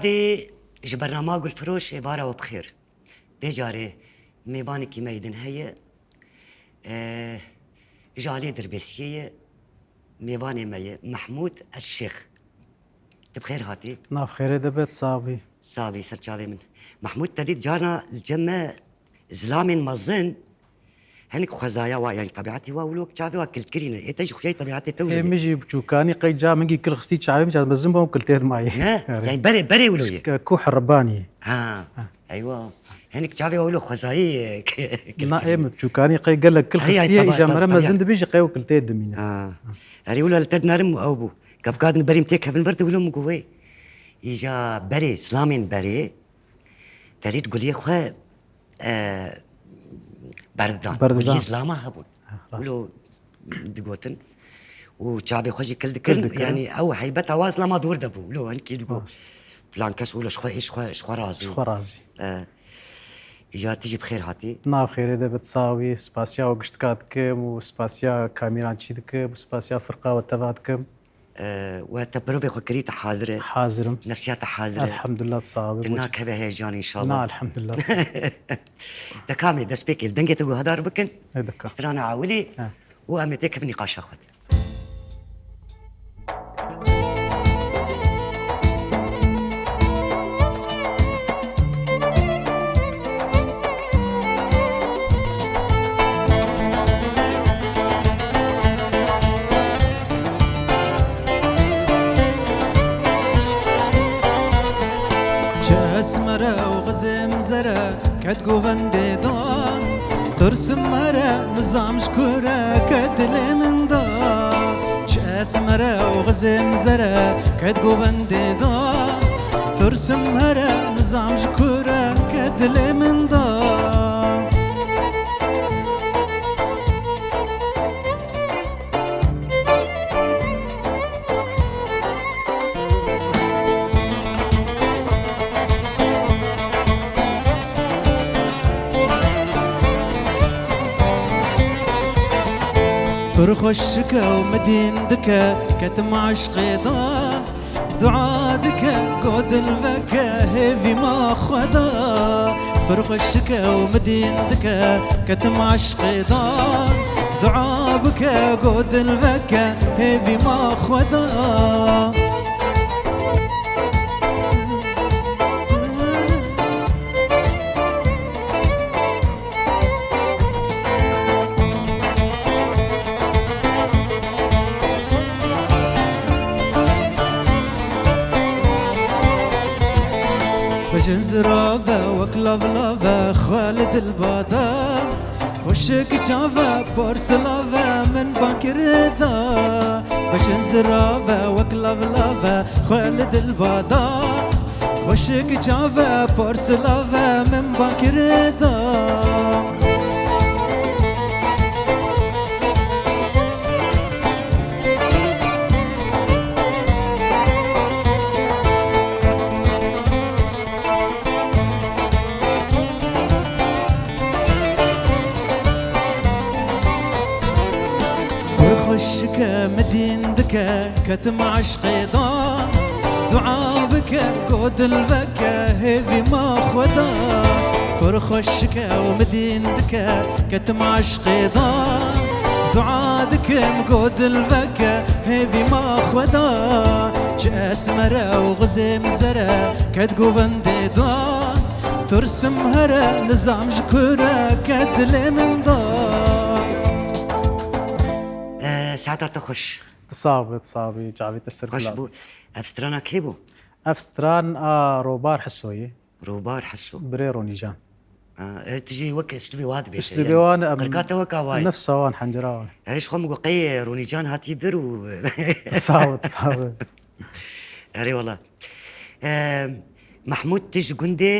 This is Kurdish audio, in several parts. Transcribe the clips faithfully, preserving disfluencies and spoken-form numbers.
Dê ji bernama Gulfiroş ê bara we bi xêr. Vê carê mêvanekî me yê din heye. Ee, ji aliyê Dirbêsiyê ye. Mêvanê me ye Mehmûd El Şêx. Tu bi xêr hatî. Nav xêrê de be, tu sax bî. Sax bî, ser çavê min. Mehmûd, te dît carna li cem me zilamên mezin, hinek xwezaya wa, yanî tebiatê wa wilo çavê wa kiltkirî ne. Ê te jî xuyayî tebiatê te wilo Ê ye. Min jî biçûkanî qey ca min gî kil xistî çavê min, ca mezin bûm, kiltê dimayê. Ne? Erê. Yanî berê, berê wilo ye. Ke-, ku hiribanî. Ha. Ha. Eywa. Hinek çavê wa wilo xwezayî ye. Na, ê min biçûkanî qey gelek kil Erê, yanî xistiye, îja tebiat, mere tebiat. Mezin dibî jî qey o kiltê dimîne. Ha. Erê wilo li te dinerim ew bû. Gavka din berî min tê kevin vir de wilo min got wê. Îja berê, zilamên berê, te dît guliyê xwe, e, berdidan. Berdidan. Guliyê zilama hebûn. Ha, rast. Wilo digotin. Û çavê xwe jî kil dikirin. Kil dikirin. Yanî ew heybeta wa zilama dûr de bû. Wilo hinkî digot. Rast. Filan kes wilo ji xwe, ji xwe, ji xwe razî. Ji xwe razî. E, îja tu jî bi xêr hatî. Nav xêrê de be, tu sax bî. Spasiya we giştika dikim û spasiya kamîrançî dikim û spasiya firqa we teva dikim. Ee, we te pirovê xwe kirî, te hazir e? Hazir im. Nefsiya te hazir e? Elhamdulillah, tu sax bî. Tu nakeve heyecan înşallah. Na, elhamdulillah. Te kamê destpêkê li dengê te guhedar bikin. Ê, dika. Strana ewilî He. Û em ê têkevin nîqaşa xwe. Çi esmer e û xizim zer e, ket govendê da. Tirsim here, nizam ji ku re, ket dilê min da. Çi esmer e û xizim zer e, ket govendê da. Tirsim here, nizam ji ku re, ket dilê min da. Pir xweşik e û midîn dike, ketim eşqê da. Dua dike, got dilveke hêvî ma Xweda. Pir xweşik e û midîn dike, ketim eşqê da. Dua bike, got dilveke hêvî ma Xweda. Bejin zirave wek lav lave xwe li dil bada. Xweşik çave pors lave min bakir da. Bejin zirave wek lav lave xwe li dil bada. Xweşik çave pors lave min bakir da. Pir xweşik e, midîn dike, ketim eşqê da. Dua bike, got dilveke hêvî ma Xweda. Pir xweşik e û midîn dike, ketim eşqê da. Dua dikim, got dilveke hêvî ma Xweda. Çi esmer e û xizim zer e, ket govendê da. Tirsim here, nizam ji ku re, ket dilê min da. Eh, saeta te xweş. Tu sax be, tu sax be, çavê te ser Xweş gula bû. Ev strana kê bû? Ev stran a Robar Hisoyê. Robar Hiso. Birê Ronîcan. Ah, e, tu jî wek üslûbê wa dibê te, Üslûbê yani wan, em, qirka te weka wa ye. Nefsa wan, hencera wan. Erê, ji xwe min got qey Ronîcan hatî vir û Sax be, sax be. Erê wala. E, Mehmûd, tu ji gundê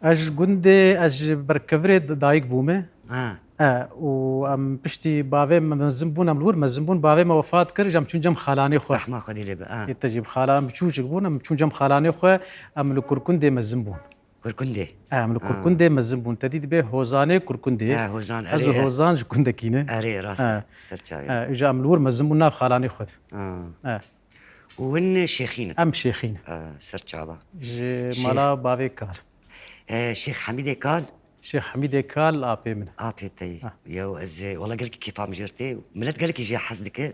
Ez ji gundê, ez ji Berkevirê d-, dayik bûme. Ha. E, û em piştî bavê me mezin bûn, em li wir mezin bûn, bavê me wefat kir, ji em çûn cem xalanê xwe. Rehma Xwedê lê be, ha. Ê te jî bi xala em biçûçik bûn, em çûn cem xalanê xwe, em li Kurkundê mezin bûn. Kurkundê? E, em li Ha. Kurkundê mezin bûn. Te dî dibê Hozanê Kurkundê. E, Hozan, Ez erê, û e. Hozan ji gundekî ne. Erê, rast e. E. Ser çavê. E, îja em li wir mezin bûn nav xalanê xwe de. Ha. E. Û hûn şêxî ne? Em şêxî ne. E, ser çava. Ji Şêx- mala bavê Kal. E, Şêx Hemîdê Kal? Şêx Hemîdê Kal apê min e. Apê te yî. Ha. Yew ez, e, wela gelekî kêfa min jê re tê. Milet gelekî jê hez dike.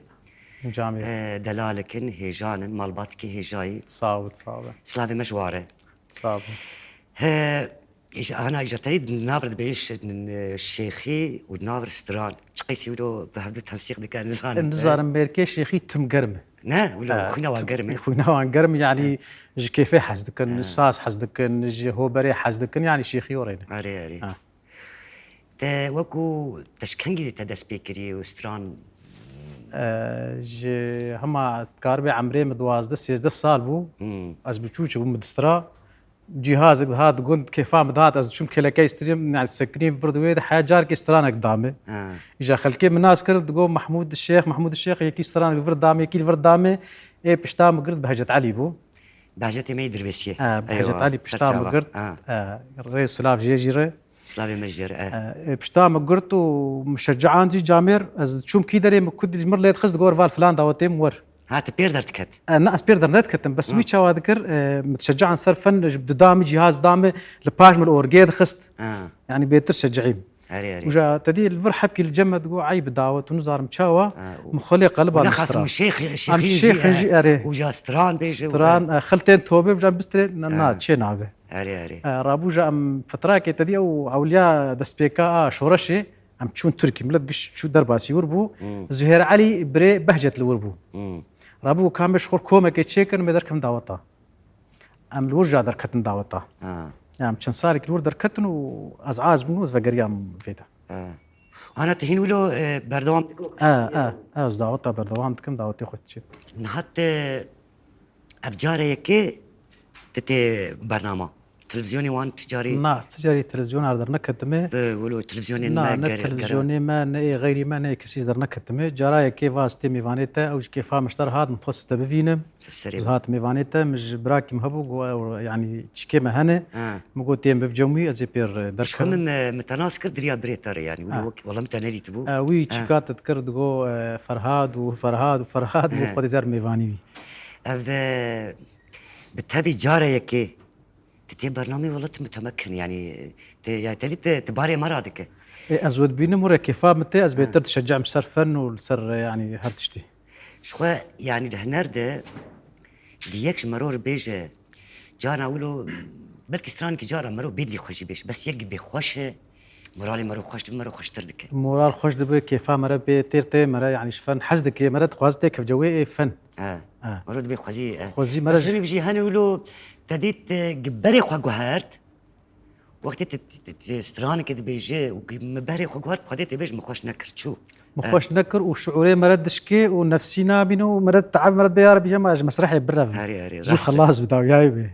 Camê. E, delalik in, hêjan in, malbatikê hêjayî. Sağ ol, sağ ol. Silavê me ji ware. Sağ ol. He, îş-, ana îja te yî di nav re dibêje ş-, n-, şêxî û di nav re stran. Çi qeysî wilo bi hevdu tensîq dike, nizanim. Nizanim mêrkê şêxî tim germ e. Ne, wilo Ha, xwîna wan tim-, germ e. Xwîna wan germ e, yanî Ha. ji kêfê hez dikin, Ha. saz hez dikin, ji hoberê hez dikin, yanî şêxî orê ne. Erê, erê. Ha. Te wekû te ji kengî te dest pê kirî û stran? E, ji hema ez dikaribê emrê min duwazdeh sêzdeh sal bû. Hmm. Ez biçûçik bûm, min distira. Cîhazek dihat gund, kêfa min dihat, ez diçûm kêlekeyê stirîm, yani sekinîm vir di wê de, heya carekê stranek dame. Ha. Îja xelkê min nas kir, digot, "Mehmûd Şêx, Mehmûd Şêx, yekî stranek li vir dame, yekî li vir dame." Ê pişta min girt Behcet Elî bû. Behcetê me yê Dirbêsiyê. E, Behcet Eywa, Elî ser pişta çava. min girt. Ha. E, rê û silav jê jî re. Silavê me jê re, e. E, ê pişta min girt û min şeceandî camêr, ez diçûm kî derê, min ku dît ji min lê dixist, digot, "Val filan dawetê min wer." Ha, tu pêr derdiket? E, na, ez pêr dernediketim. Bes Ha. wî çawa dikir, e, min dişecean ser fen, ji dida min cîhaz da min, li paş min li orgê dixist. Ha. Yani bêtir şeceîm. Erê, erê. Uca te dî li vir hepkî li cem me digot, "Eyb dawet û nizanim çawa." Ha, û Min xwe lê qeliba Wina xasim distira. şêx, Em şêxî şêx jî, jî, e, erê. Uca stran bêje, Stran, e, xil tên tobê, bijan bistirê, na, na, Ha. çê nabe. Erê, erê. E, rabûja em fitrakê te dî ew ewliya destpêka a şoreşê, Em çûn Tirkî, milet giş çû derbasî wir bû. Hmm. Zuhêr Elî birê Behcet li wir bû. Hmm. Rabû ka me ji xwe komekê çêkin, me derkevin daweta. Em li wir jî derketin daweta. Ha. Em çend salek li wir derketin û ez aciz bûm û ez vegeriyam vê de. Ha. Ana tu hîn wilo, e, berdewam dikî? E, e, e, ez daweta berdewam dikim, dawetê xwe çê dikim. Niha tu Ev cara yekê tu tê bernama. Televîzyonê wan tu carî Na, tu carî televîzyon ar derneketime. Ve wilo televîzyonên Na, me ne ger-, televîzyonê me, ne ê xeyrî me, ne ê kesî derneketime. Cara yekê va ez tê mêvanê te, ew ji kêfa min ji te re hat, min xwest te bivînim. Serê Ez hat mêvanê te, min ji birakî min hebû, got, ew, yanî çikê me hene. Ha. Min got, têm bivcem wî, ez ê pêr, e, Ji xwe derkerim. min, e, min te nas kir, diriya birê te re, yanî, wilo Ha. wek, wela min te nedîtibû. E, wî Ha. çîka te dikir, digo, e, Ferhad û Ferhad û Ferhad, min Ha. xwedî zer mêvanî wî. Ev, e, bi tevî cara yekê tu tê bernameyê, wela tu mitemekin, yanî, tu, yanî, te dî tu, tu barê me radike. Ê, ez we dibînim, were kêfa min tê, ez Ha. bêtir dişecem ser fen û li ser, e, yanî, her tiştî. Ji xwe, yanî, di huner de di yek ji mero re bêje, carna wilo, belkî stranekî cara mero bêdlî xwe jî bêje. Bes yek bê xweş e, moralê mero xweş dibe, mero xweştir dike. Moral xweş dibe, kêfa mere bê têr tê, mere, yanî, ji fen hez dike, mere dixwaze tê kevce wê ê fen. He. He. Mero dibê xwezî, e. Xwezî mere Bes ji hinek jî hene wilo te dît, e, gi berê xwe guhert. Wextê tu, tu, tu, tu stranekê dibêje û ki min berê xwe guhert, Xwedê tê bêj min xweş nekir, çû. Min xweş nekir û şiûrê mere dişkê û nefsî nabîne û mere teeb mere bê, ya Rebî, hema ji mesrehê birevim. Herê, herê, Zû rast e. xelas bi dawiyayê bê.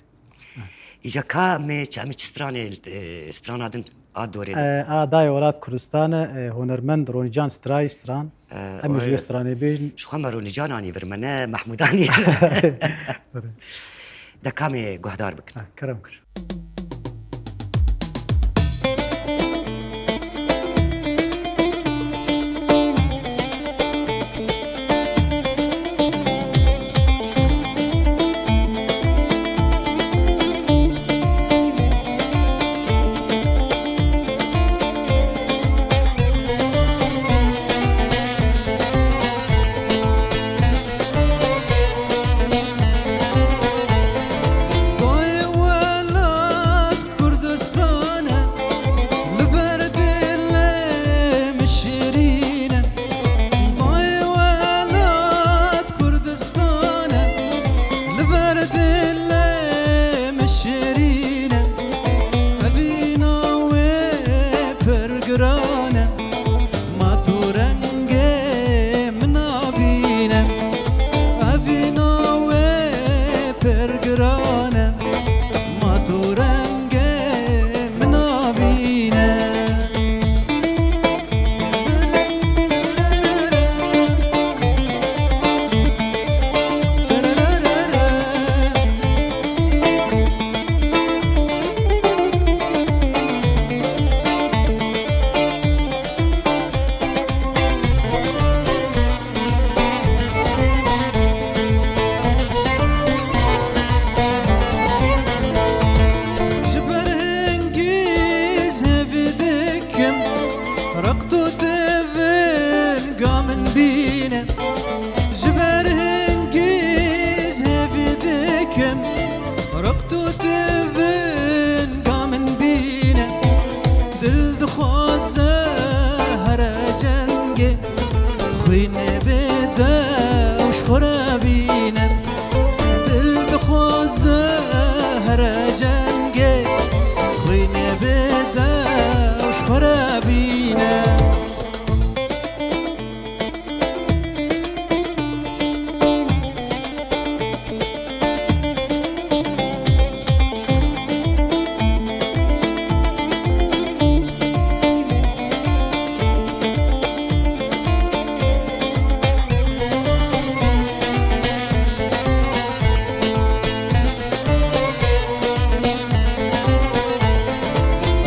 Îja ka me çi, em çi stranê, e, strana din a dorê de? E, a dayê welat Kurdistan e, e, hunermend Ronîcan Stray stran. E, Em jî o stranê bêjin. Ji xwe me Ronîcan anî vir me, ne Mehmûd anî. De ka me guhdar bikin. Ha, kerem kir.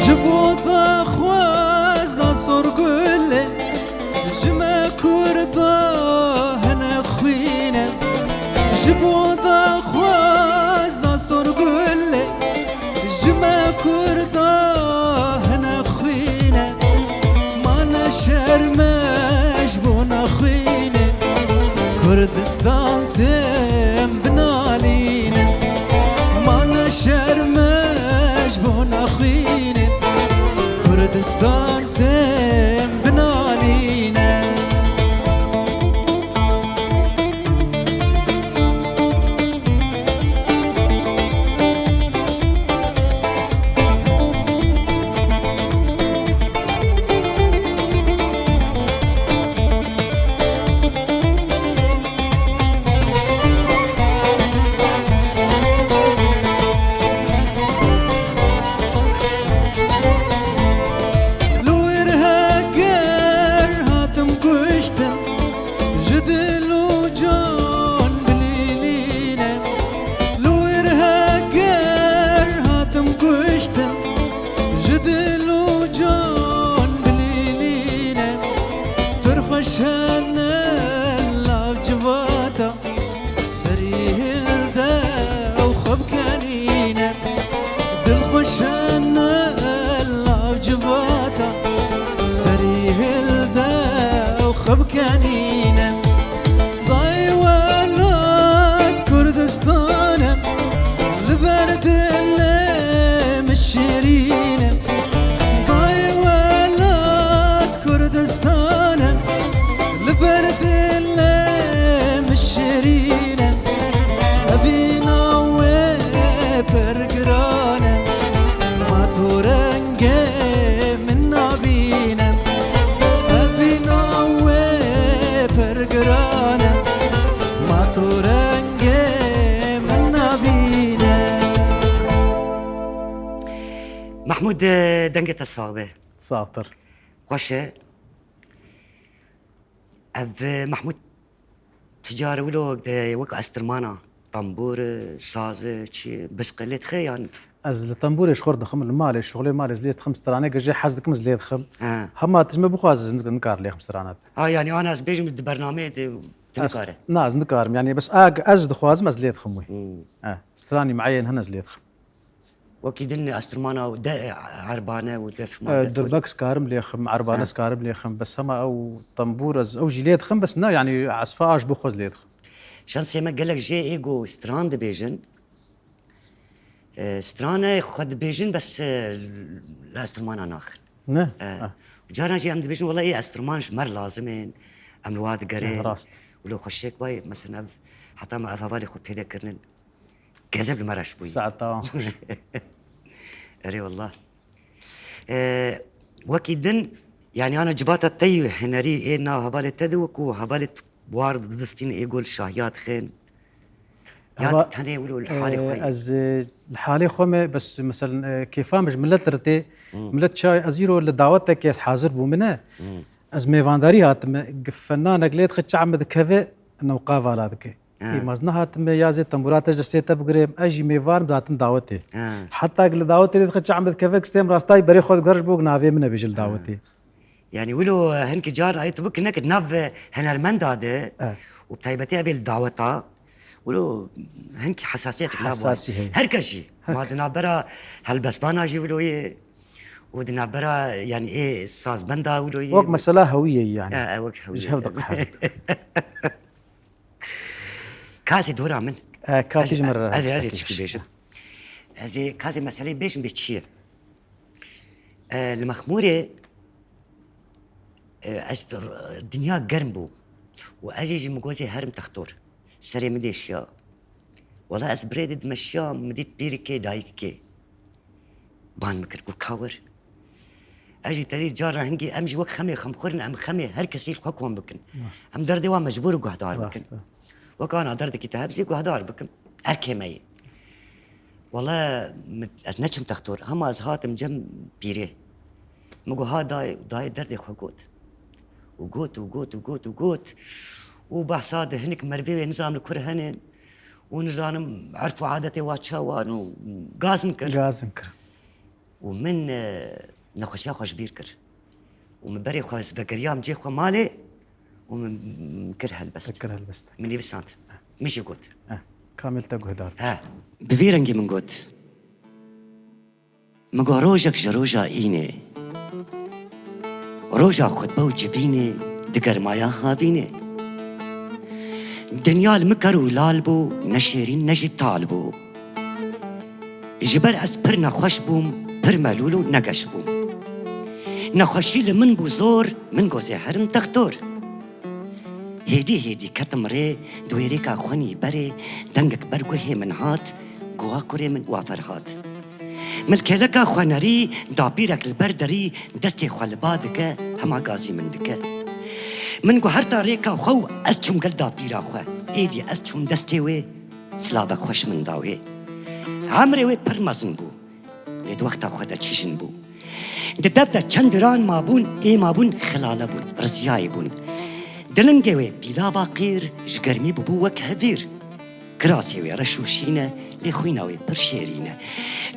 Ji bo daxwaza Sorgulê, ji me Kurda hene xwîne. Ji bo daxwaza Sorgulê, ji me Kurda hene xwîne. Ma ne şerme ji bo naxwîne, Kurdistan tim binalîne. Ma ne şerme ji bo naxwîne, Kurdistan tim binalîne. Li wir heger hatim kuştin, ji dil û can bilîlîne. Li wir heger hatim kuştin, ji dil û can bilîlîne. Pir xweş hene lav civata, serî hilde û xwe bikenîne. Dilxweş hene lav civata, serî hilde û xwe bikenîne. Dayê welat Kurdistan e, li ber dilê min şirîn e. Dayê welat Kurdistan e, li ber dilê min şirîn e. Evîna wê pir giran e, ma tu rengê min nabîne. Evîna wê pir giran e, ma tu rengê min nabîne. Mehmûd, dengê te sax be. Saxtir. Xweş e. Ev, e, Mehmûd, tu car wilo de wek estirmana, tambûr, e, saz, e, çi, bisqe lê dixe yan? Ez li tembûrê ji xwe re dixim, li malê, şixulê malê ez lê dixim, stranê ge jê hez dikim ez lê dixim. He. Hema tu ji min bixwaze ez nik-, nikarim lê xim strana. Ha, yanî ana ez bêjim di bernameyê de tu Ez, nikare. Na, ez nikarim. Yanî bes a, ez dixwazim ez lê dixim wî. Hmm. He. Stranî mieyên hene ez lê dixim. Wekî din estirmana û de, erbane û def ma E, def û Dirbek ez karim lêxim, erbane Ha. ez karim lêxim, bes hema ew tembûr ez, ew jî lê dixim, bes ne, yanî esfa a ji bo xwe ez lê dixim. Şansê me gelek jê ê ku stran dibêjin. E, stranê xwe dibêjin, bes, e, li estirmana naxin. Ne? E, Ha. Caran jî em dibêjin, wela ê estirman ji me re lazim ên, em li wa digerin. Ha, rast. Wilo xweşek vay, mesela ev, heta me ev hevalê xwe pêde kirinin. Kezeb li me re ji bûyî. Saet tamam. Erê wallah. Ee, wekî din, yanî ana civata te yî hunerî ê nav hevalê te de wekû hevalê war didistîn ê gol şahiya dixên. Ya Heva-, tu tenê wilo li halê xwe yî? Ee, ez, e, li halê xwe me, bes, meselen, e, kêfa me ji milet re tê. Hmm. Milet çay, ez îro li dawetekê ez hazir bûmine. Hmm. Ez mêvandarî hatime, gi fenanek lê dixe çav me dikeve, newqa vala dike. Ha. Ê, ma ez nehatime ya zê tembûra te ji destê te bigirêm, ez jî mêvar im, datim dawetê. Ha. Heta ki li dawetê lê dixe çav me dikeve, ki stêm rastayî berê xwe digere ji bo navê min nebêje li Ha. dawetê. Yanî wilo, e, hinkî car ayê tu bikine ki nav, e, hunermenda de Evet. û bi taybetî evê li daweta, wilo hinkî hesasiyetek nabû. Hesasî heye. Her kes jî. Her Ma kes. di navbera helbestvana jî wilo yê û di navbera, yanî, ê sazbenda wilo yê. Wek mesela hewiyê yanî. E, e, wek hewiyê. Ji hev diqehre. Kasê dora min. E, kasê Ez, ji min re ez, ez ê hestekî tişkî bêjim. Ez ê kasê meseleyê bêjim bê çi ye. E, li Mexmûrê, e, ez r-, dinya germ bû. Û ez jî ji min gozê herim textor. Serê min dêşiya. Wela ez birê de dimeşiya, min dît pîrikê, dayikê. Ban min kir, got, "Ka wir." Ez jî terî cara hingî em jî wek xemê xemxwir in, em xemê her kesî li xwe kom bikin. Rast. Em derdê wan mecbûr guhdar bikin. Rast e. Wek ana derdekî te hebzî guhdar bikim. Erkê me yê. Wele min, ez neçim textor. Hema ez hatim cem pîrê. Min got, "Ha dayê." Dayê derdê xwe got. Û got, û got, û got, û got. Û behsa di hinik merivê wê nizanim li kur hene. Û nizanim erf û adetê wa çawa ne û gazin kir. Gazin kir. Û min, e, nexweşiya xwe ji bîr kir. Û min berê xwe, ez vegeriyam cê xwe malê û min kir helbest. Te kir helbest. Min nivîsand. Min jî got. Eh, Kamil te guhdar. He. Bi vî rengî min got. Min got, rojek ji roja înê, roja xutbe û civînê, di germaya havînê. Dinya li min ker û lal bû, ne şêrîn ne jî tal bû. Ji ber ez pir nexweş bûm, pir melûl û negeş bûm. Nexweşî li min bû zor, min got zê herim textor. Hêdî hêdî ketim rê, di wê rêka xwenî berê, dengek ber guhê min hat, got, wa kurê min, wa Ferhat. Min li kêleka xwe nerî, dapîrek li ber derî, destê xwe li ba dike, hema gazî min dike. Min got, her ta rêka xwe û ez çûm gel dapîra xwe. Êdî ez çûm destê wê, silavek xweş min da wê. Emrê wê pir mezin bû. Lê di wexta xwe de çi jin bû. Di dev de çend diran mabûn, ê mabûn xilale bûn, riziyayê bûn. Di lingê wê pîlava qîr, ji germî bûbû wek hevîr. Kirasê wê reş û şîn e, lê xwîna wê pir şêrîn e.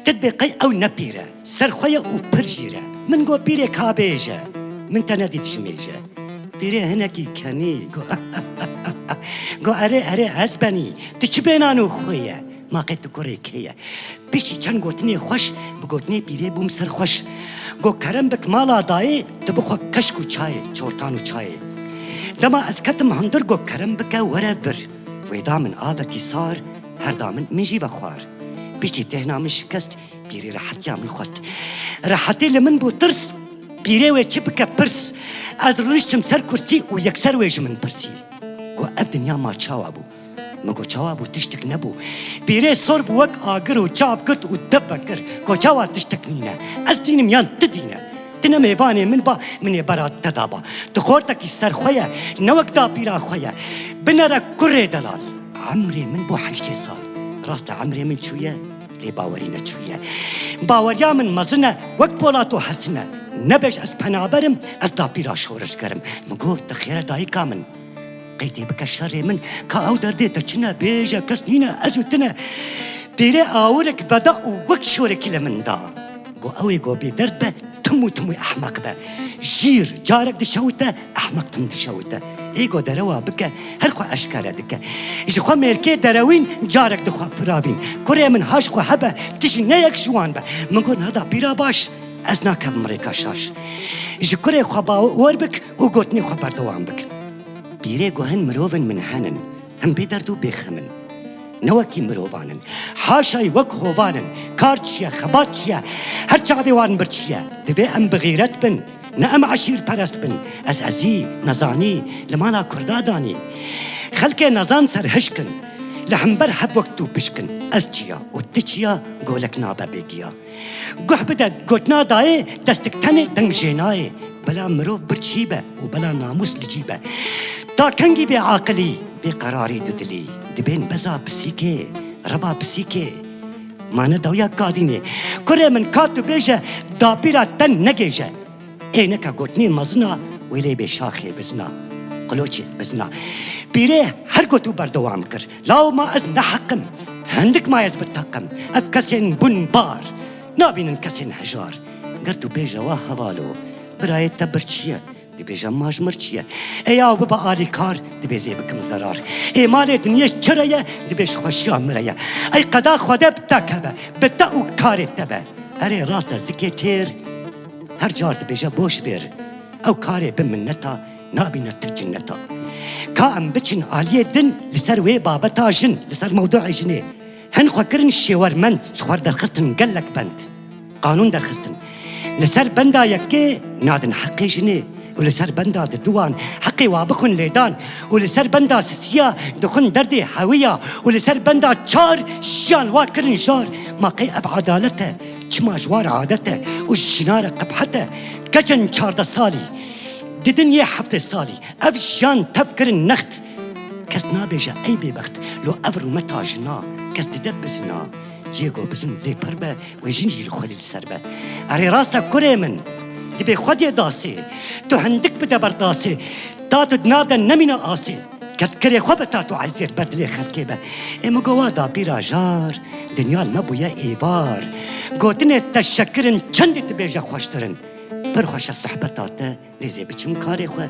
Tu dibê qey ew ne pîr e, ser xwe ye û pir jîr e. Min got, pîrê ka bêje, min te nedît ji mêje. Pîrê hinekî kenî got, got, erê, erê, ez benî, tu çi bênan û xwê ye? Ma qey tu kurê kê ye? Piştî çend gotinê xweş, bi gotinê pîrê bûm serxweş. Got, kerem bik mala dayê, tu bixwe keşk û çayê, çortan û çayê. Dema ez ketim hundir, got, kerem bike were vir. Wê da min avekî sar, her da min, min jî vexwar. Piştî têhna min şikest, pîrê rehetiya min xwest. Rehetî li min bû tirs, pîrê wê çi bike pirs. Ez rûniştim ser kursî û yekser wê ji min pirsî. Got, ev dinya ma çawa bû? Min got, çawa bû, tiştek nebû. Pîrê sor bû wek agir û çav girt û dev vekir. Got, çawa tiştek nîne? Ez dînim yan tu dîne? Tu ne mêvanê min ba, min ê bera te da ba. Tu xortekî ser xwe ye, ne wek dapîra xwe ye. Binere kurê delal. Emrê min bû heştê sal. Rast e, emrê min çûye, lê bawerî neçûye. Baweriya min mezin e, wek polat û hesin e. Nebêj ez penaber im, ez dapîra şoreşger im. Min got, tu xêr e dayika min. Qey tê bike şerê min, ka ew derdê te çi ne, bêje, kes nîne, ez û tu ne. Pîrê awirek veda û wek şorekî li min da. Got, ew ê go bêderd be, tim û tim wê ehmeq be. Jîr carek dişewite, ehmeq tim dişewite. Ê go derewa bike, her xwe eşkere dike. Ji xwe mêrkê derewîn, carek di xwe firavîn. Kurê min haş xwe hebe, tu jî ne yek ji wan be. Min got, na dapîra baş, ez nakevim rêka şaş. Ji kurê xwe bawer bik û gotinê xwe berdewam bik. Pîrê got, hin mirovin min henin, hin bê derd û bê xem in. Ne wekî mirovan in. Haşayî wek hovan in. Kar çi ye, xebat çi ye? Her çavê wan bir çi ye? Divê em bi xîret bin. Ne em eşîrperest bin. Ez ezî, nezanî, li mala Kurda danî. Xelkê nezan serhişk in. Li hember hev wek tu pişk in. Ez çi ya û tu çi ya, golek nabe bêgiya. Guh bide gotina dayê, destik tenê deng jê nayê. Bela mirov birçî be û bela namûs li cî be. Ta kengî bê aqilî, bê qerarî di dilî? Dibên beza pisîkê, reva pisîkê. Ma ne dawiya kadînê. Kurê min, ka tu bêje, dapîra te negêje. Ê neke gotinê mezina, wê lê bê şaxê bizina. Qiloçê bizina. Pîrê her got û berdewam kir. Law ma ez neheqim, hindik ma ez bi teqim. Ev kesên bûn bar, nabînin kesên hejar. Ger tu bêje wa hevalo, birayê te bir çi ye? Dibêje ma ji mir çi ye? Ê yaw bibe alîkar, dibê zê bikim zerar. Ê malê dinyê çi re ye? Dibê ji xweşiya min re ye. Ey qeda Xwedê bi te keve, bi te û karê te be. Erê rast e zikê têr, her car dibêje boş vêr. Ew karê bi minneta, nabîne tu cinneta. Ka em biçin aliyê din, li ser wê babeta jin, li ser mewduê jinê. Hin xwe kirin şêwermend, ji xwe derxistin gelek bend. Qanûn derxistin. Li ser benda yekê nadin heqê jinê û li ser benda diduwan heqê wa bixwin lêdan û li ser benda sisiya dixwin derdê hewiya û li ser benda çar şiyan wa kirin jar. Ma qey ev edalet e? Çima ji war adet e û ji jina re qebhet e? Keçên çardeh salî, didin yê heftê salî, ev jiyan tev kirin next. Kes nabêje ey bêbext, lo ev rûmeta jina, kes dide bizina. Cê go bizin lê pir be, wê jin jî li xwelî li ser be. Erê rast e kurê min, dibê xwediyê dasê, tu hindik bide berdasê, ta tu di nav de nemîne asê. Kedkirê xwe be ta tu eziyet ber dilê xelkê be. Ê min got wa dapîra jar, dinya li me bûye êvar. Gotinê te şekir in, çendî tu bêje xweştir in. Pir xweş e sohbeta te, lê zê biçim karê xwe.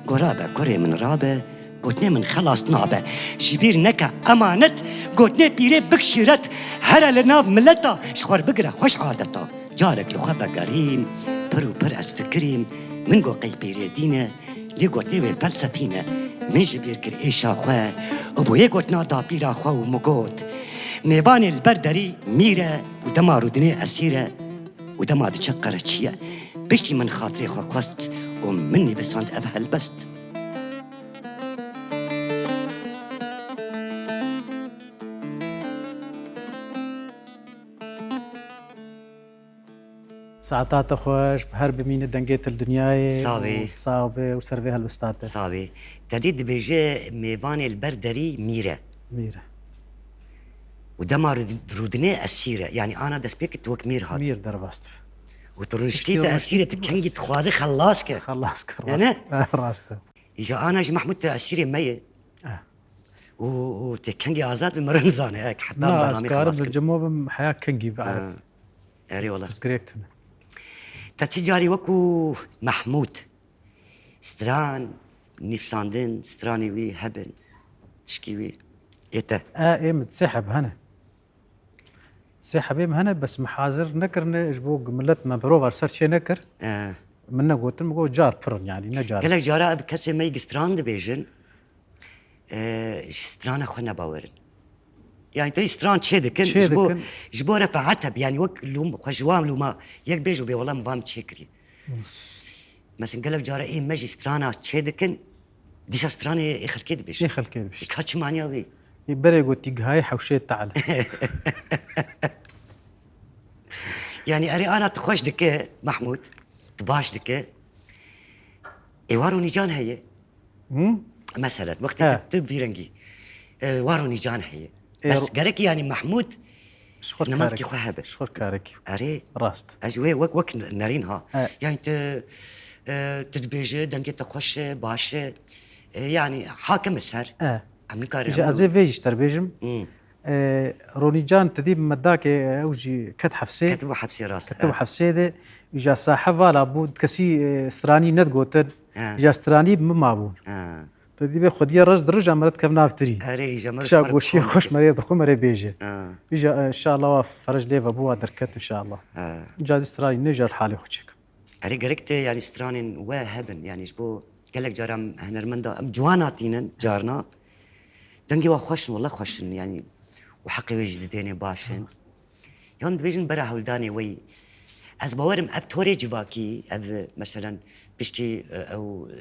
Go rabe, kurê min rabe, gotinê min xelas nabe. Ji bîr neke emanet, gotinê pîrê bik şîret. Here li nav mileta, ji xwe bigire xweş adeta. Carek li xwe vegerîm, pir û pir ez fikirîm. Min go qey pîrê dîn e, lê gotinê wê felsefî ne. Min ji bîr kir êşa xwe û bo yê gotina dapîra xwe û min got, mêvanê li ber derî mîr e û dema rûdinê esîr e û dema diçe qereçî ye. Piştî min xatirê xwe xwest û min nivîsand ev helbest. Saeta te xweş, her bimîne dengê te li dinyayê. Sax bî. Û sax be û ser vê helbesta te. Sax bî. Te dî dibêje mêvanê li ber derî mîr e. Mîr e. Û dema rûd-, rûdinê esîr e. Yanî ana destpêkê tu wek mîr hat. Mîr derbas dibe. Û tu rûniştî te esîr e, tu kengî dixwazî xelas ke. Xelas ke, rast. Yanî? Rast e. Îja ana jî Mehmûd tu esîrê me ye. Eh. Û, û tê kengî azad bi, meriv nizane, ek heta bernamê xelas kir. Na, ez karim li cemo bim, heya kengî bi, erê wala. Pirsgirêk tune. Te çi carî wekû Mehmûd stran nivîsandin, stranê wî hebin, tişkî wî ê te? E, ê min sê heb hene. Sê hebê min hene, bes min hazir nekirine, ji bo milet me mirova ser çê nekir. E. Min negotin, min got car pir in, yanî ne car. Gelek cara ev kesê me yî stran dibêjin, e, ji strana xwe nebawer in. Yanî te stran çê dikin, çê ji bo, dikin, ji bo refaet hebe, yanî wek lûm-, xwe ji wan lûma yek bêj û bê wela min va min çê kiriye. Mesela gelek cara ê me jî strana çê dikin, dîsa stranê ê xelkê dibêjin. Ê xelkê dibêjin. Ê ka çi maniya wê? Ê berê gotî gihayê hewşê te'le. Yanî erê ana tu xweş dike, Mehmûd, tu baş dike. Ê wa Ronî Can heye. Hı? Meselen, wextê, he, ku tu vî rengî, e, wa Ronî Can heye. E, bes ro- gerek yanî Mehmûd ji xwe nimatikî karekî xwe hebe. Ji xwe karekî. Erê. Rast. Ez wê wek, wek nerîn ha. E. Yanî tu, e, tu dibêje dengê te xweş e, baş e. E, yanî hakim e ser. E. Em nikarin. Îja em ez ê vê jî ji te re bêjim. Hı. E, Ronî Can, tu dî me dakê, ew jî ket hefsê. Ketibû hefsê, rast, ketibû, he, hefsê de. Îja sahe vala bû, kesî, e, stranî nedigotin. He. Îja stranî bi min mabûn. He. Tu dî bê xwediyê reş di rija me re dikev nav tirî. Erê, îja me re, kişa goşiyê xweş me rê dixwe, me rê bêje. He. Îja, e, inşallah wa ferec lê ve bû, wa derket inşallah. He. Îja dî stranî ne, îja halê xwe çêkim. Erê, gerek te, yanî, stranên we hebin, yanî, ji bo gelek cara em hunermenda, em ciwana tînin, carna. Dengê we xweş in, wele xweş in, yanî, û heqê wê jî didêne, baş in. Yan dibêjin bera hewldanê we yî. Ez bawerim ev torê civakî, ev, meselen, piştî, e, ew,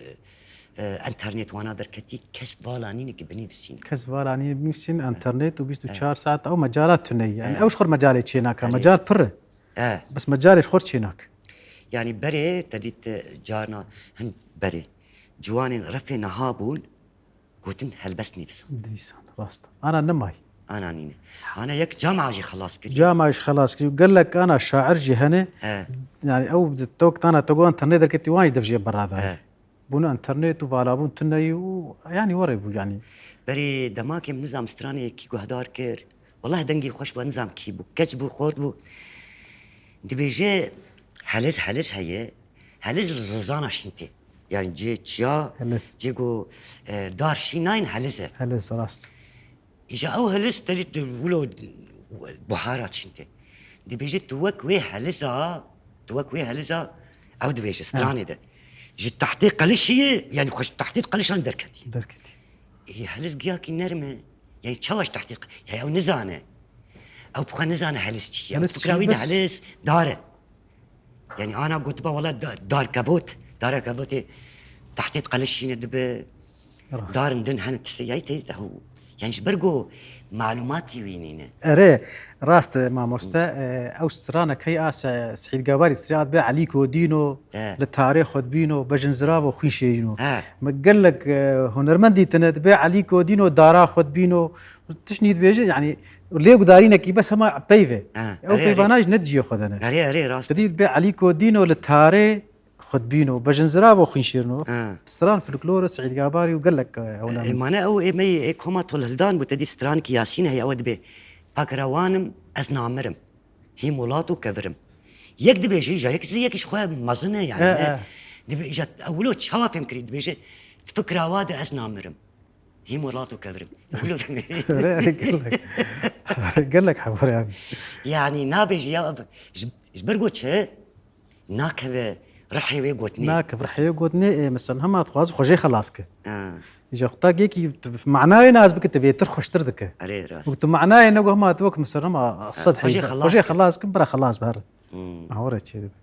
e, enternet wana derketî, kes vala nîne ki binivîsîn. Kes vala nîne binivîsîn, enternet û bîst û çar saet ew mecala tune ye. Yanî, erê, ew ji xwe mecalê çênake, erê, mecal pir e. E. Bes mecalê ji xwe çênake. Yanî berê te dît, e, carna hin berê ciwanên refê niha bûn, gotin helbest nivîsan. Nivîsan, rast. Ana nimayî. Ana nîne. Ana yek cama jî xelas kiriye. Cama jî xelas kiriye. Gelek ana şair jî hene. He. Yanî ew di tok tana togo enternet derketî wan jî dev jê berada. He. Bûn enternet û valabûn tuneyî û yanî were bû yanî. Berê demakê min nizam stranê kî guhdar kir. Welleh dengê xweş bû, nizam kî bû. Keç bû, xort bû. Dibêje heliz, heliz heye. Heliz li zozana şîn tê. Yanî cê çiya, heliz, cê ku, e, dar şîn nayên heliz e. Heliz, rast. Îja ew heliz te jî tu wilo buhara çîn tê. Dibêje tu wek wê heliza, tu wek wê heliza, ew dibêje stranê de. Ji tehtê qelişî ye, yanî xwe ji tehtê qelişan derketî. Derketî. Ê, heliz giyakî nerm e. Yanî çawa ji tehtê qe-, ya ew nizane. Ew bi xwe nizane heliz çi ye. Ew fikra wî de heliz dar e. Yanî ana gotiba wela da-, dar kevot, dara kevotê tehtê qelişîne dibe. Rast. Darin din hene tiştê yayî tê de hû. Yanî ji ber ku malûmatî wî nîne. Erê, rast e, mamoste, e, ew straneke ya Se-, Seîd Gabarî, sira dibe Elî Kodîno, e, li tarê xwe dibîno, bejin zirav û xwîn şêrîno. E. Me gelek, e, hunermend dîtine dibe Elî Kodîno, dara xwe dibîno, tişt nî dibêje, yanî lê gudarînekî bes hema peyv e. E, ew, erê, erê, peyvana jî ne di cihê xwe de ne. Erê, erê, rast e. Te dî dibe Elî Kodîno li tarê xwe dibîno, bejin zirav û xwîn şêrîno. Ha. Stran folklor, Seîd Gabarî û gelek, e, ew, e, ne mane ew ê me yê, ê koma Tolhildan bû, te dî strankî Yasîn heye, ew dibê: Pak rewanim, ez namirim. Hîm welat û kevirim. Yek dibêje, îja yek zî yek ji xwe mezin e, yani, E, ne? e. Dibê-, îja ewilo çawa fêm kirî? Dibêje, di fikra wa de ez namirim. Hîm welat û kevirim. Ewilo fêm kirî. Erê, erê, gelek. Erê, gelek hebûr yani. Yani, nabêje ya, ji, ji ber ku çi? Nakeve rihê wê gotinê. Nakev rihê wê gotinê, ê, mesela hema dixwaz xwe jê xelas ke. Ha. Îja xwe ta gêkî tu manayê nas bike, te bêtir xweştir dike. Erê, rast. Û tu manayê ne ku hema tu wek mesela hema Ha, sed xwe jê heybe. xelas Xwe jê ke. xelas kin, bira xelas be here. Hmm. Aha, were çê dibe.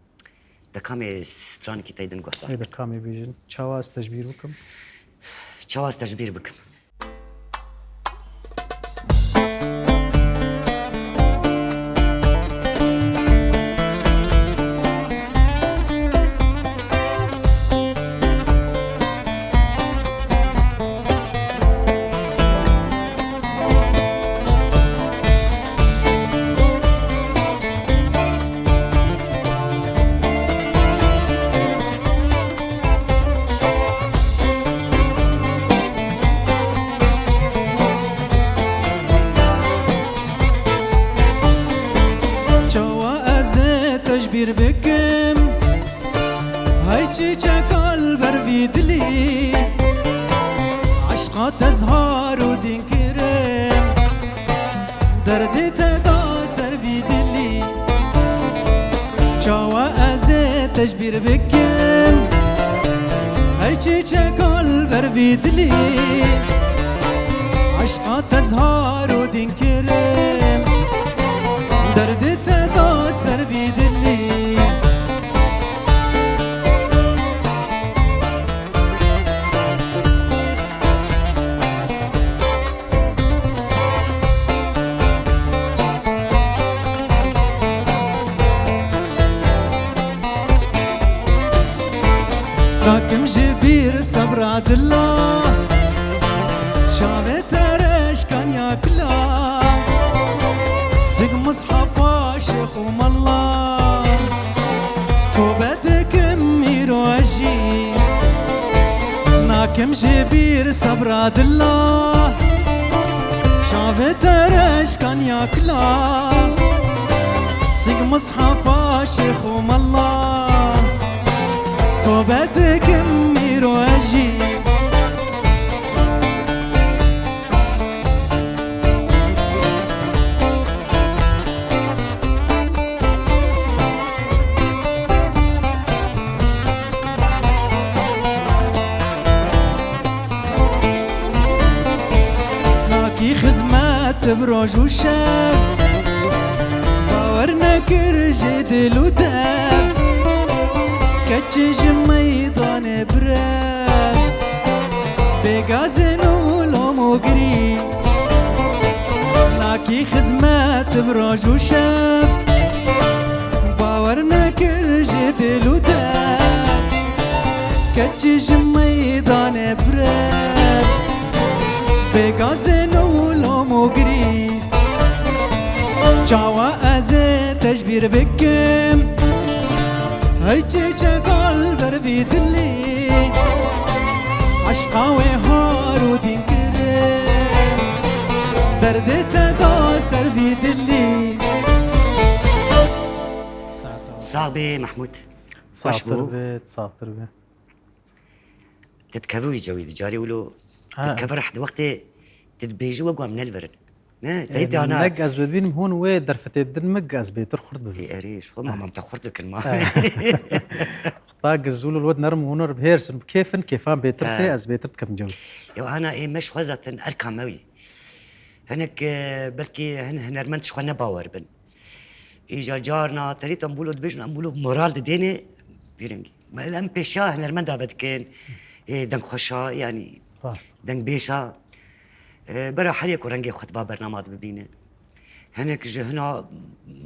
De kamê stranekî tey din guhdar Ê, de kamê bêjin. Çawa ez tecbîr bikim? Çawa ez tecbîr bikim? Çawa ez ê tecbîr bikim? Hey çiçeka li ber vî dilî, eşqa te zihar û dîn kirim, derdê te da ser vî dilî. Çawa ez ê tecbîr bikim? Hey çiçeka li ber vî dilî, eşqa te zihar û dîn kirim, derdê te da ser vî dilî. Nakim ji bîr sebra dila, çavê te reşkaniya kila. Sik mishefa şêx û mela, tobe dikim îro ez jî. Nakim ji bîr sebra dila, çavê te reşkaniya kila. Sik mishefa şêx û mela, tobe dikim îro ez jî. Nakî xizmet bi roj û şev, bawer nekir ji dil û dev. Keçî ji meydanê birev, bê gazin û lom û girî. Nakî xizmet bi roj û şev, bawer nekir ji dil û dev. Keçî ji meydanê birev, bê gazin û lom û girî. Çawa ez ê tecbîr bikim? Hey çiçeka li ber vî dilî, eşqa wê har û dîn kirim, derdê te da ser vî dilî. Sax bê Mehmûd. Xweş bû. Saxtir bê, saxtir bê. Te dikeve wî cewî, di carê wilo Ha. te dikeve reh, di wextê te dibêjî wek ku em ne li vir in. Ne, te Em, hît ana. Nek ez wê bînim hûn wê derfetê din min, ez bêtir xurt bibim. Ê, erê, ji xwe mamam te xurt dikin ma. Ha. Xweta giz û li wet nerim hûn bihêrsin, bi kêfin, kêfan bêtir Ha. tê, ez bêtir dikim cewî. Ew ana ê me ji xwe zaten erka me wî. Hinek, e, belkî hin-, hinermend ji xwe ne bawer bin. Îja carna terî em wilo dibêjin, em wilo moral didêne vî rengî. Me em pêşiya hinermenda vedikin, ê, dengxweşa, yanî Rast. dengbêja. E, bera her yek ku rengê xwe di va bernama de bibîne. Hinek ji hina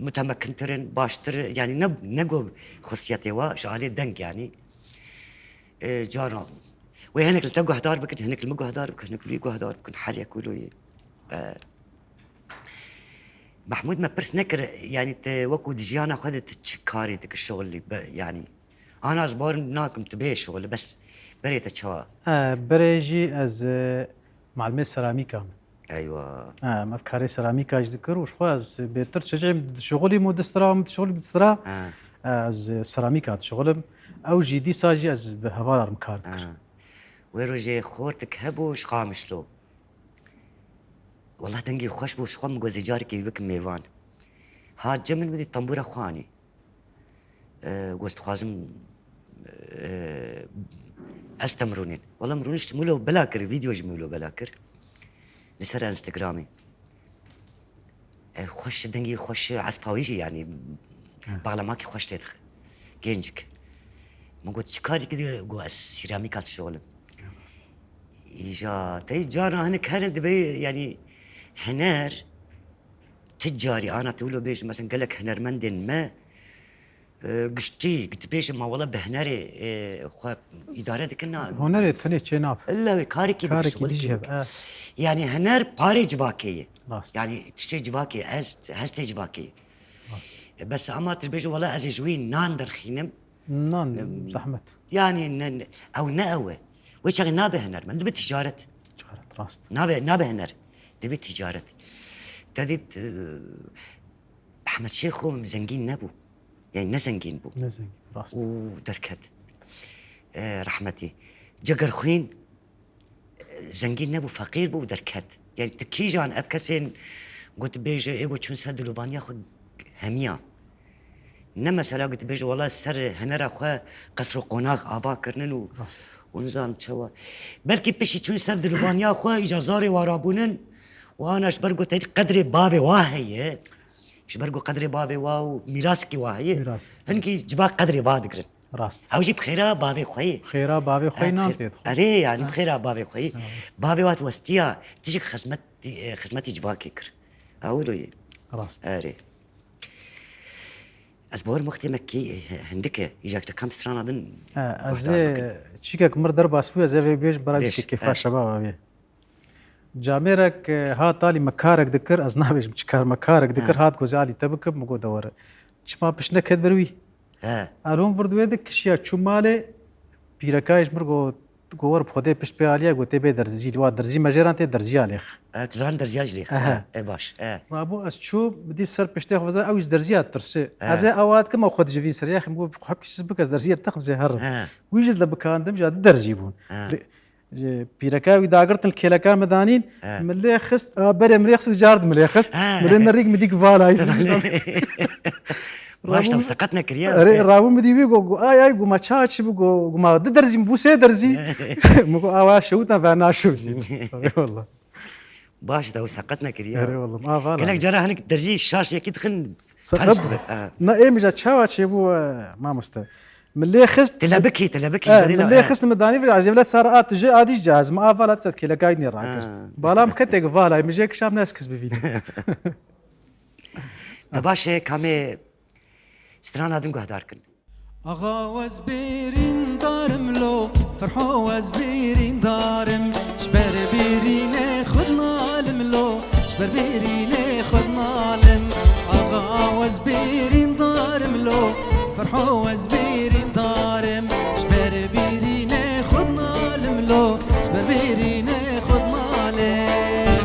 mutemekintirin, baştir, yanî ne, ne go xusiyetê wa, ji alê deng yanî. E, carna wê hinek li te guhdar bikin, hinek li min guhdar bikin, hinek li wî guhdar bikin, her yek wilo yê. E, Mehmûd me pirs nekir, yanî te wekû di jiyana xwe de tu çi karê dikir, şixulî, be, yanî, ana ez bawer nakim tu bê şixulî, bes berê te çawa? E, berê jî ez, e, malimê seramîka me. Eywa. Ha, em ev karê seramîka jî dikir û ji xwe ez bêtir çicêm dişixulîm û distira min dişixulîm distira. Ha. Ez seramîka dişixulim. Ew jî dîsa jî ez bi hevalar min kar dikir. Ha. Wê rojê xortik hebû ji Qamişlo. Wela dengê xweş bû, ji xwe min got, "Zê carekê wî bikim mêvan." Hat cem min, min dî tembûra xwe anî. E, got, "Dixwazim, e, ez te min rûnîn." Wela min rûnişt, min wilo bela kir, vîdeo jî min wilo bela kir. Li ser Instagramê. E, xweş, dengê xweş, espa wî jî, yanî, Evet. bağlamakî xweş tê dixe. Gencik. Min got, "Çi karî dikî?" Got, "Ez seramîka dişixulim." Îja, tey cara hinek herin dibe, yanî, huner, ti carî, ana tu wilo bêjim, mesela gelek hunermendên me, e, giştî, dibêjin, ma wela bi hunerê, e, xwe îdare dikin, na. Hunerê tenê çê nabe. Illa wê karekî bike, Karekî şixulekî dijî bike. hebe, e. Yanî huner parê civakê ye. Rast. Yanî tiştê civakê, hest, hestê civakê ye. Rast. E, bes ama tu dibêjî, wela ez ê ji wî nan derxînim. Nan, Em, zehmet. Yanî ne, ne, ew ne ew e. Wê çaxê nabe hunermend, dibe ticaret. Ticaret, rast. Nabe, nabe huner. Dibe ticaret. Te dît, e, Ehmed Şêxo zengîn nebû. Yanî ne zengîn bû. Ne zengîn, rast. Û derket. E, rehmetî. Cegerxwîn, e, zengîn nebû, feqîr bû û derket. Yanî tu kîjan ev kesên got bêje ê got çûn ser dilovaniya xwe hemiya. Ne mesela got bêje wela ser hunera xwe qesr û qonax ava kirinin û Rast. û nizam çawa. Belkî piştî çûn ser dilovaniya xwe îca zarê wa rabûnin û ana ji ber got qedrê bavê wa heye. Ji ber ku qedrê bavê wa û mîraskî wa heye, Mîras. hinkî civa qedrê va digirin. Rast. Ew jî bi xêra bavê xwe yê. Xêra bavê xwe yê Ev nan xê-, tê dixwe. Erê, yanî Ha. bi xêra bavê xwe yê. Ha, rast. Bavê wa westiya, tişik xizmet, e, xizmetî civakê kir. Ew wilo yê. Rast. Erê. Ez bawer wextê me kê, e, hindik e, îja te kam strana din Ha, ez guhdar ê bikin. çîkek mir derbas bû, ez ê vê bêjim, bera Bêj, bişkê kêfa e. şebaba bê. Camêrek, e, hat alî me karek dikir, ez nabêjim çi kar me karek dikir, He. hat gozê alî te bikim, min got de were. Çima pişt neket ber wî? He. Erhûn vir di wê de kişiya çû malê, pîreka ji mir got, got were bi Xwedê pişt pê aliye, got tê bê derzî, li wa derzî me jêran tê derziya lêx. He, tu zanî derziya jî lêx. Ehe. He, e baş. He. Rabû ez çû, bi dî ser piştê xwe vizar, ew ji derziya tirsi. He. Ez ê awa dikim, ew xwe dijivîn ser yaxê, min got, "Xwe bikişî bike, ez derziya te xwe zê herim." He. Wî jî ez le bikandim, ja di derzî bûn. He. Lê Ji pîreka wî dagirtin, li kêleka min danîn, He. min lê xist, a, berê min lê xist û car di min lê xist. He. Min lê nerîk min dîk vala, îsî Baş, te seqet nekiriye. Erê, rabû min dî wî got, got, "Ay, ay," got, "ma ça çi bû?" Got, got, "Ma di derzî min bû, sê derzî." Min got, "Awa şewita ve naşewitî." Erê, wallah. Baş, te seqet nekiriye. Erê, wallah. Ma vala. Gelek cara hinek derzî şaş yekî dixin, Seqet. ters dibe. Ha. Na, ê min ja çawa çêbû, e, mamoste? Min lê xist. Tilebikî, tilebikî Eh, ji min derî lê na, eh. xist, min danî vir, ez ê vile sar at ji adî caz, min aval at set kêlekay nê rakir. Ha. Bala min ketê ki valay, min jê kişam ne ez kis bivînim. Te baş e, kamê strana din guhdar kin. Axa wez bêrîn darim lo, Ferho wez bêrîn darim, ji ber bêrînê xwe dinalim lo. Ji ber bêrînê xwe dinalim, axa wez bêrîn darim lo, Ferho wez bêrîn darim, ji ber bêrînê xwe dinalim lo, ji ber bêrînê xwe dinalim.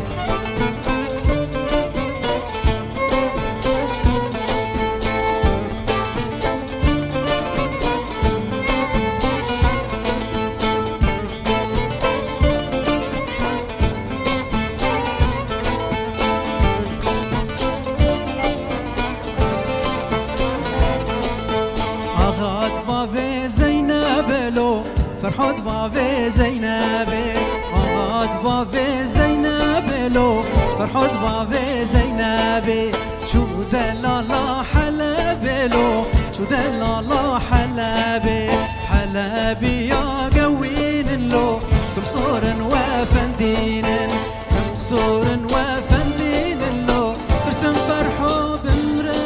Axat bavê Zeynebê lo, Ferhod bavê Zeynebê. Axat bavê Zeynebê lo, Ferhod bavê Zeynebê. Çû delala Helebê lo, çû delala Helebê. Helebiya gewînin lo, kim sorin we fendînin, kim sorin we fendînin lo, tirsim Ferho bimre.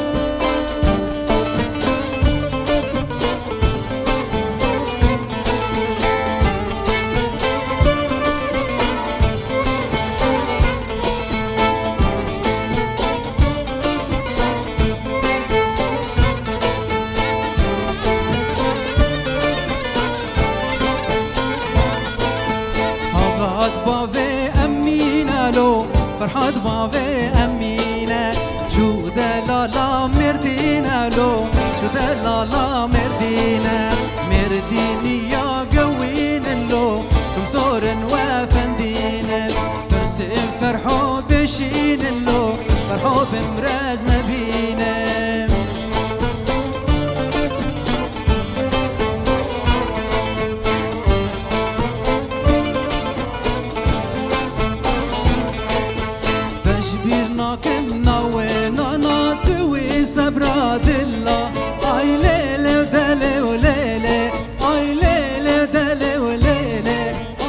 Hobim rez nebînim. Teşbîr nakim nawê nana tu wî sebra dilla. Ay lê lê de lê û lê lê. Ay lê lê de lê û lê lê.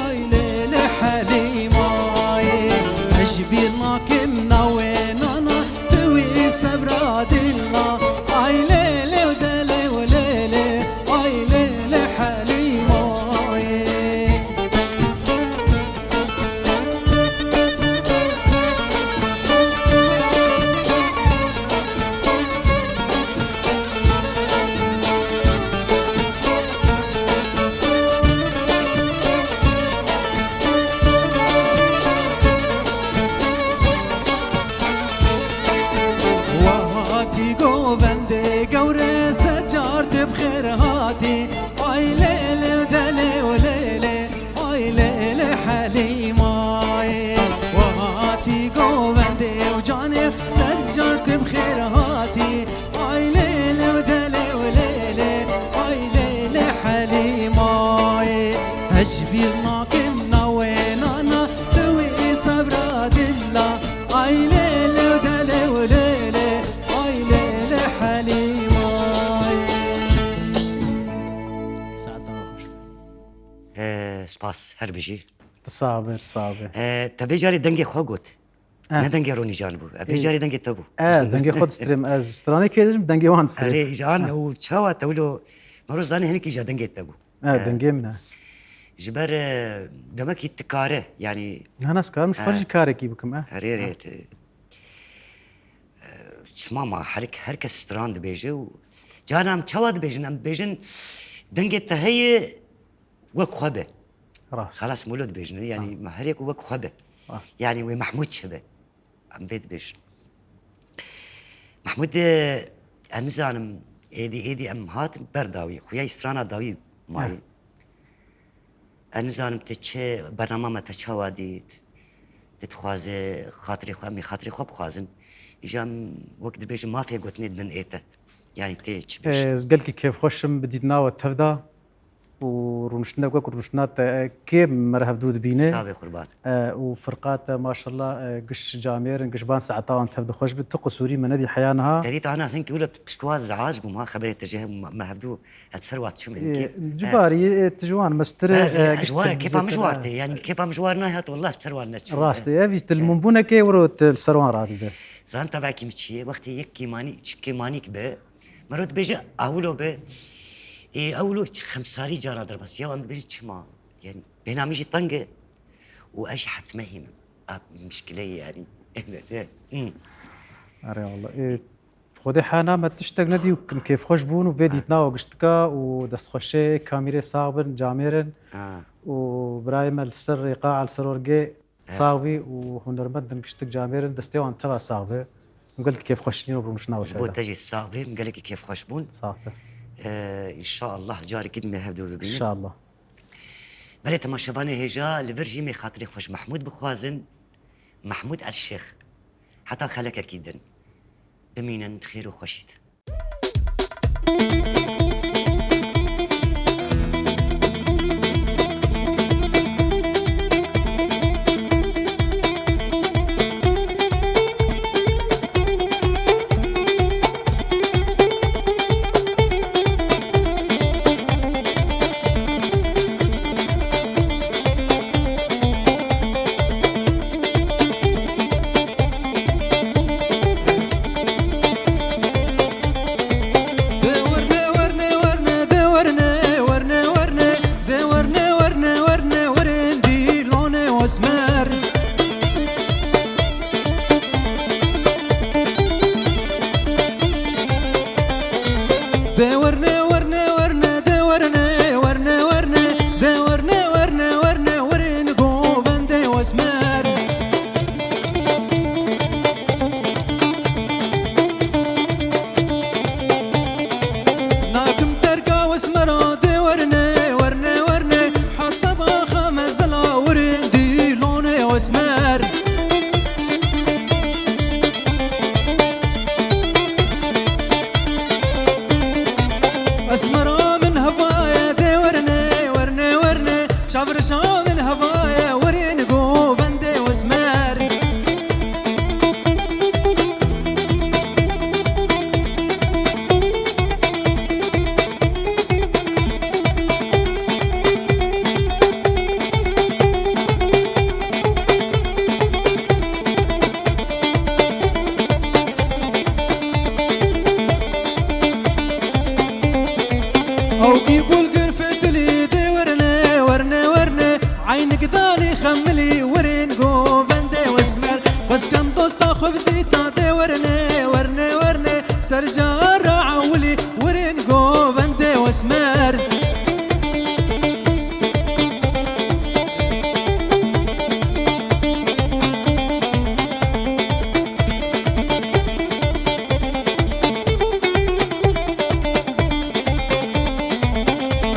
Ay lê lê Helîmayê. Teşbîr nakim nawê nana tu wî sebra dilla. Ay lê lê û de lê û lê lê. Ay lê lê Helîmayê. Wehatî govendê gewre secar tê bi xêr hatî. Ay lê lê de lê û lê lê. Ay lê lê Helîmayê. Wehatî govendê û canê secar tê bi xêr hatî. Ay lê lê û de lê û lê lê. Ay lê lê Helîmayê. Teşbîr nakim nawê nana tu wî sebra dilla. Ay lê lê û de lê û lê lê. Ay lê lê Helîmayê. Saeta xweş. Ee, spas, her bijî. Tu sax be, tu sax be. Ee, te vê carê dengê xwe got. Eh. Ne dengê Ronî Can bû. Vê Ê. carê dengê te bû. Eh, dengê xwe distrêm. Ez stranê kê dibêjim, dengê wan distrêm. Erê, Can, Eh. û çawa te wilo, mero zanî hinekî ja dengê te bû. Eh, Eh. dengê min e. Ji ber, eh, demekî tu kare, yanî Hana ez karim ji xwe Eh. jî karekî bikim, eh. Erê, erê, Eh. te, eh, çima ma her, her kes stran dibêje û carna em çawa dibêjin? Em dibêjin dengê te heye, wek xwe be. Rast. Xelas, molo dibêjin, yanî Ha. me her yek wek xwe be. Rast. Yanî wê Mehmûd çi be? Em vê dibêjin. Mehmûd, e, em nizanim, êdî, êdî em hatin ber dawî, xuya strana dawî mayî. Ha. Em nizanim te çi bernama me te çawa dît? Tu dixwaze xatirê xwe, em ê xatirê xwe bixwazin. Îja em wek dibêjin mafê gotinê didin ê te. Yanî tê çi bêjin? Ez gelkî kêfxweş im bi dîtina we tev de. û rûniştinek wek rûniştina te kê me re hevdû dibîne. Savê qurban. E, û firqa te maşallah, e, giş camêr in, giş ban saeta wan tev de xweş bi. Tu qisûrî me nedî heya niha. Te dît ana hinkî wilo piştwa zac bûm ha, xeberê te jê hebû, me, me hevdû het ser wat çûm E, hinkî. Cubarî, e, tu ji wan mestir, Bes, e, e, giş ji wan, kêfa min ji war tê, yanî kêfa min ji war nayhat, wallah ser wan neçûm. Rast e, ev jî tilmûnbûnekê wiro tu li ser wan radibe. Zan tevakî min çi ye? Wextê yek kêmanî, çi kêmanîk be, Mero dibêje ewilo be, ê, ewilo xemsarî cara derbas. Ya em dibêjin çima? Yani bêhna min jî teng e û ez jî heft mehî me. A, mişkile ye yani. Evet, evet. Hmm. Erê Allah. Ê, Xwedê hena me tiştek nedî û kêfxweş bûn û vê Ha. dîtina we giştika û destxweşê kamîrê sax bin, camêrin Ha. û birayê me li ser rêqa, li ser orgê He. Sax bî û hunermend in giştik camêr in, destê wan teva sax be. Min gelkî kêfxweşî û rûniştina we Ji bo te de. Te jî sax bî, min gelekî kêfxweş bûn. Sax be. Ee, înşallah carekî din me hevdû bibînin. Înşallah. Belê temaşevanê hêja li vir jî me xatirê xwe ji Mehmûd bixwazin. Mehmûd El Şêx. Heta xelekekî din. Bimînin xêr û xweşî de.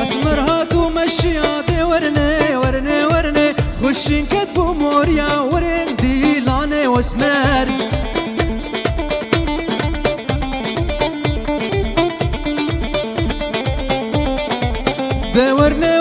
Esmer hat û meşiya dê werne, werne, werne. Xweşîn ket bû moriya werin dîlanê wesmer. De werne